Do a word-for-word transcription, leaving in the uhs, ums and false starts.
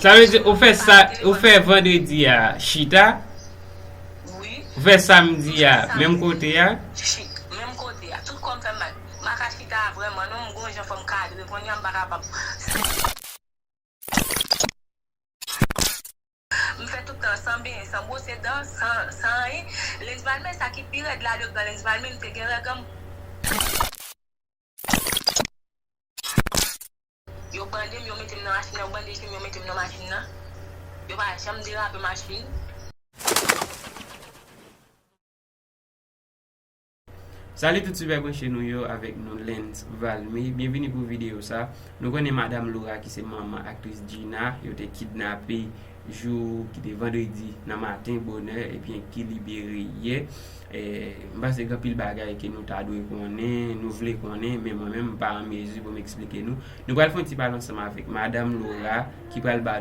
Sa vle di, ou fè sa, ou fè vandredi a chita, wi, ou fè samdi a menm kote a. Chi- menm kote a. Tout kò m fè m mal. M pa ka chita vrèman, non, m gon jan fò m kadre. Kounye a m pa kapab. M fè tout tan san benyen, san bwose dan, san, san anyen. Lens Balmain, sa ki pi rèd ladan, lens Balmain, m te gen règ an m. Yo bande m, yo mete m nan machin nan, yo bande je m, yo mete m nan machin nan. Yo pa janm derape machin. Salut tout sipè branche nou yo, avèk nou Lens Valmé. Byenvini pou videyo sa. Nou konnen madanm Laura ki se manman aktris Gina, yo te kidnape jou ki te vandredi nan maten bonè, ebyen ki libere yè. E, m panse gen anpil bagay ke nou ta dwe konnen, nou vle konnen, men mwen menm m pa an mezi pou m eksplike nou. Nou pral fè yon ti pale ansanm avèk madanm Laura ki pral ba